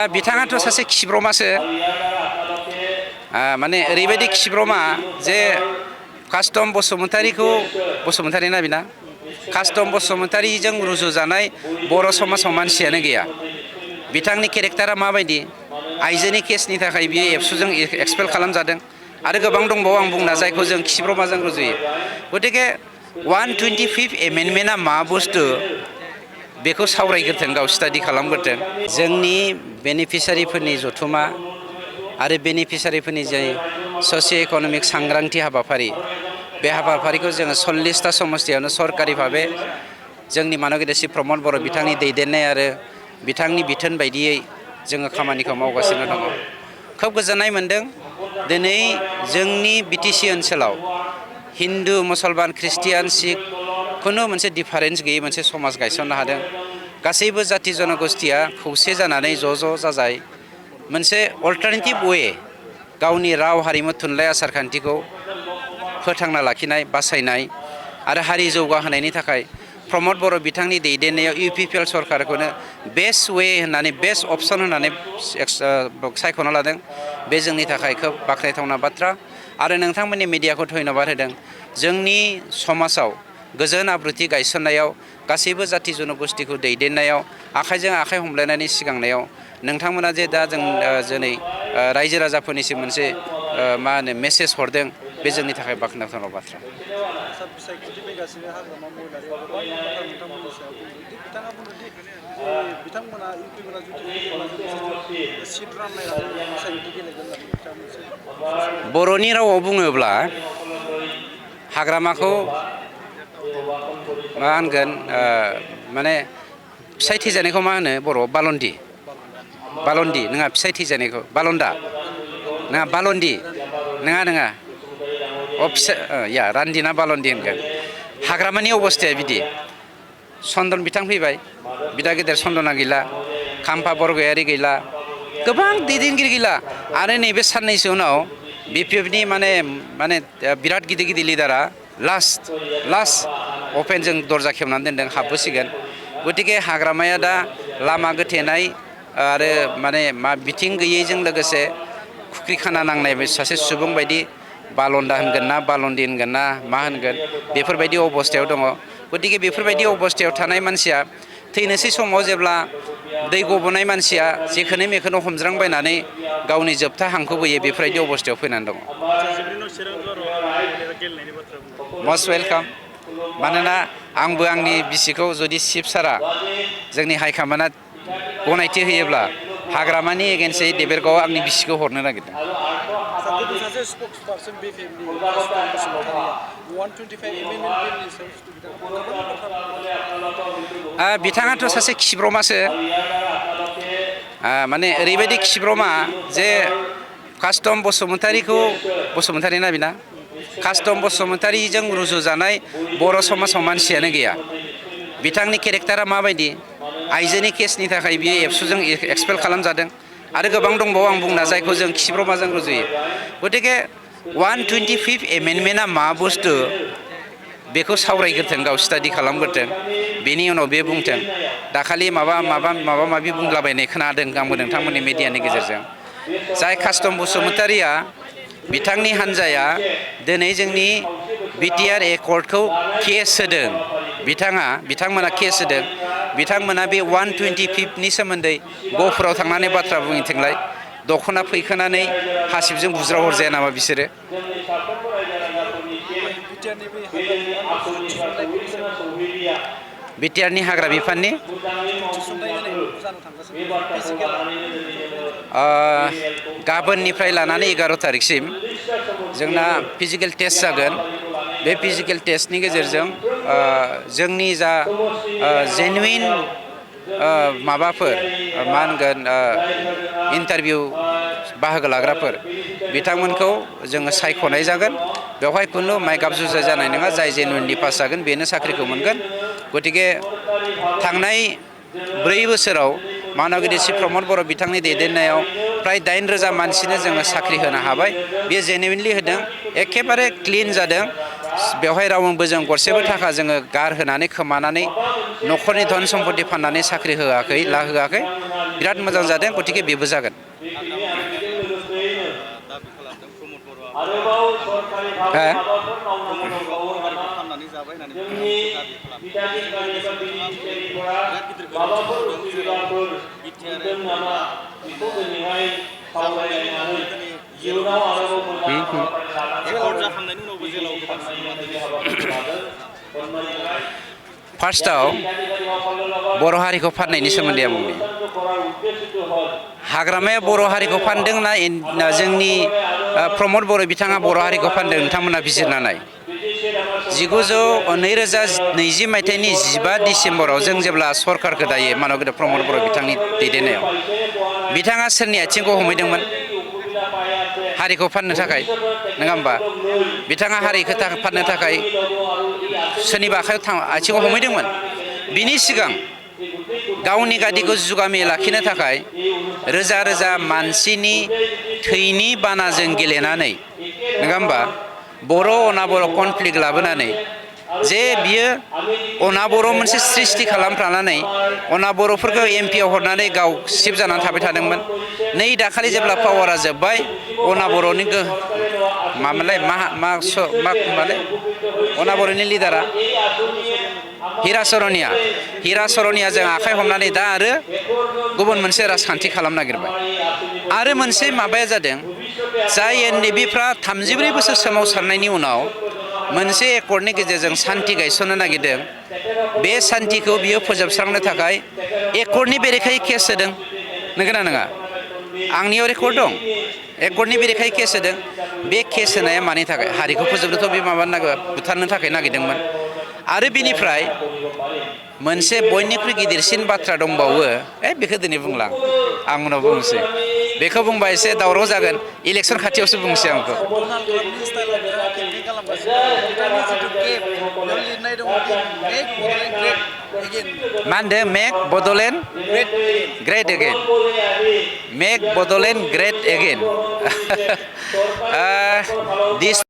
बिथाङाथ' सासे खिब्रमासो माने ओरैबायदि खिब्रमा जे कास्टम बसुमतारी ना बिना कास्टम बसुमतारीजों रुजुजानाय बर' समाजाव मानसियानो गैया। बिथांनि केरेक्टारा माबायदि आइजोनि केसनि थाखाय बियो एबसुजों एक्सपेल खालामजादों आरो गोबां दंबावो आं बुंना जायखौ जों खिब्रमाजों रुजुयो। गतिके 125 एमेन्डमेन्टआ मा बुस्थु बेखौ सावरायग्रोथों गाव स्टाडि खालामग्रोथों। जोंनि बेनिफिसारिफोरनि जथुमा आरो बेनिफिसारिफोरनि जे ससिय' इक'नमिक सांग्रांथि हाबाफारि बे हाबाफारिखौ जोङो 40टा समस्तियावनो सरकारि भाबै जोंनि मानगेदेसि प्रमद बर' बिथांनि दैदेननाय आरो बिथांनि बिथोन बायदियै जोङो खामानिखौ मावगासिनो दङ। खोब गोजोननाय मोन्दों दिनै जोंनि बिटिसि ओनसोलाव हिन्दु मुसलमान ख्रिस्टियान सिख खुनु मोनसे डिफारेन्स गैयै मोनसे समाज गायसननो हादों। गासैबो जाति जनगोष्ठिया खौसे जानानै ज' जाजाय मोनसे अल्टारनेटिभ वे गावनि राव हारिमु थुनलाइ आसार खान्थिखौ फोथांना लाखिनाय बासायनाय आरो हारि जौगाहोनायनि थाखाय प्रमद बर' बिथांनि दैदेननायाव UPPL सरकारखौनो बेस्ट वे होननानै बेस्ट अपसन होननानै सायख'ना लादों। बे जोंनि थाखाय खोब बाख्नायथावना बाथ्रा आरो नोंथांमोननि मिडियाखौ धन्यबाद होदों। जोंनि समाजाव गोजोन आब्रुथि गायसननायाव गासैबो जाति जनगोष्ठिखौ दैदेननायाव आखाइजों आखाइ हमलायनानै सिगांनायाव नोंथांमोना जे दा जों दिनै रायजो राजाफोरनिसिम मोनसे मा होनो मेसेज हरदों बे जोंनि थाखाय बाख्नायथाव बाथ्रा। बर'नि रावाव बुङोब्ला हाग्रामाखौ मा होनगोन माने फिसाय थैजानायखौ मा होनो बर'आव बालन्दि नङा फिसाय थैजानायखौ बालन्दा नङा बालन्दि नङा रान्दि ना बालन्दि होनगोन। हाग्रामानि अबस्थाया बिदि चन्दन बिथां फैबाय बिदा गेदेर चन्दना गैला खाम्फा बरगयारी गैला गोबां दैदेनगिरि गैला आरो नैबे साननैसो उनाव BPFनि माने बिराद गिदिर लिडारा लास्ट अपेनजों दरजा खेवनानै दोनदों हाबबोसिगोन। गतिके हाग्रामाया दा लामा गोथेनाय आरो माने बिथिं गैयैजों लोगोसे खुख्रि खाना नांनाय सासे सुबुं बायदि बालन्दा होनगोन ना बालन्दि होनगोन ना मा होनगोन बेफोरबायदि अबस्थायाव दङ। गतिके बेफोरबायदि अबस्थायाव थानाय मानसिया थैनोसै समाव जेब्ला दै गबोनाय मानसिया जेखोनो मेखोनो हमज्रांबायनानै गावनि जोबथा हांखौ बोयो बेफोरबायदि अबस्थायाव फैनानै दङ। Must welcome. मानोना आंबो आंनि बिसिखौ जुदि चिफ सारा जोंनि हाइकमान्डआ गनायथि होयोब्ला हाग्रामानि एगेन्स्टै देबेरगावआव आंनि बिसिखौ हरनो नागिरदों। बिथाङाथ' सासे खिब्रमासो माने ओरैबायदि खिब्रमा जे कास्टम बसुमतारी ना बिना कास्टम बसुमतारीजों रुजुजानाय बर' समाजाव मानसियानो गैया। बिथांनि केरेक्टारा माबायदि आइजोनि केसनि थाखाय बियो एबसुजों एक्सपेल खालामजादों आरो गोबां दंबावो आं बुंना जायखौ जों खिब्रमाजों रुजुयो। गतिके 125 एमेन्डमेन्टआ मा बुस्थु बेखौ सावरायग्रोथों गाव स्टाडि खालामग्रोथों बेनि उनाव बे बुंथों। दाखालि माबा माबि बुंलाबायनाय खोनादों आंबो नोंथांमोननि मिडियानि गेजेरजों। जाय कास्टम बसुमतारीया बिथांनि हान्जाया दिनै जोंनि BTR एकर्डखौ केस होदों। बिथांमोना केस होदों। बिथांमोना बे 125नि सोमोन्दै गहपुराव थांनानै बाथ्रा बुंहैथोंलाय दख'ना फैखोनानै हासिबजों बुज्राव हरजाया नामा बिसोरो? BTRनि हाग्रा बिफाननि गाबोननिफ्राय लानानै 11 थारिखसिम जोंना फिजिकेल टेस्ट जागोन। बे फिजिकेल टेस्टनि गेजेरजों जोंनि जा जेनुइन माबाफोर मा होनगोन इन्टारभिउ बाहागो लाग्राफोर बिथांमोनखौ जोङो सायख'नाय जागोन। बेवहाय खुनु माइगाब जुजाय जानाय नङा। जाय जेनुइनलि पास जागोन बेनो साख्रिखौ मोनगोन। गतिके थांनाय 4 बोसोराव मानगेदेसि प्रमद बर' बिथांनि दैदेननायाव प्राय 9,000 मानसिनो जोङो साख्रि होनो हाबाय। बेयो जेनुइनलि होदों एखेबारे क्लिन जादों। बेवहाय रावनोबो जों गरसेबो थाखा जोङो गारहोनानै खोमानानै न'खरनि धन सम्पति फाननानै साख्रि होआखै लाहोआखै बिराद मोजां जादों गतिके बेबो जागोन। फार्स्टआव बर' हारिखौ फाननायनि सोमोन्दै आं बुंनि। हाग्रामाया बर' हारिखौ फानदों ना जोंनि प्रमद बर' बिथाङा बर' हारिखौ फानदों नोंथांमोना बिजिरना नाय। 2020 मायथाइनि 15 डिसेम्बराव जों जेब्ला सरकारखौ दायो मानगेन्द्र प्रमद बर' बिथांनि दैदेननायाव बिथाङा सोरनि आथिंखौ हमहैदोंमोन? हारिखौ फाननो थाखाय नङा होमबा? बिथाङा हारिखौ फाननो थाखाय सोरनिबा आथिङाव हमहैदोंमोन। बिनि सिगां गावनि गादिखौ जुगामि लाखिनो थाखाय रोजा रोजा मानसिनि थैनि बानाजों गेलेनानै नङा होमबा? बर' अना-बर' कनफ्लिक्ट लाबोनानै जे बियो अना-बर' मोनसे सृष्टि खालामफ्लानानै अना-बर'फोरखौ एमपिआव हरनानै गाव सिफ जानानै थाबाय थादोंमोन। नै दाखालि जेब्ला पावारा जोब्बाय अना-बर'नि अना-बर'नि लिडारा हिरा सरनियाजों आखाइ हमनानै दा आरो गुबुन मोनसे राजखान्थि खालामनो नागिरबाय। आरो मोनसे माबाया जादों जाय एनडिएफबिफ्रा 34 बोसोर सोमावसारनायनि उनाव मोनसे एकर्डनि गेजेरजों सान्थि गायसननो नागिरदों। बे सान्थिखौ बियो फोजोबस्रांनो थाखाय एकर्डनि बेरेखायै केस होदों। नंगौना नङा? आंनियाव रेकर्ड दं। एकर्डनि बेरेखायै केस होदों। बे केस होनाया मानि थाखाय? हारिखौ फोजोबनोथ' बे बुथारनो थाखाय नागिरदोंमोन। आरो बिनिफ्राय मोनसे बयनिख्रुइ गिदिरसिन बाथ्रा दंबावो। बेखौ दिनै बुंला आं उनाव बुंनोसै। बेखौ बुंबा एसे दावराव जागोन। इलेक्सन खाथियावसो बुंनोसै आं बेखौ। मा होनदों? Make Bodoland great again. Make Bodoland great eigen.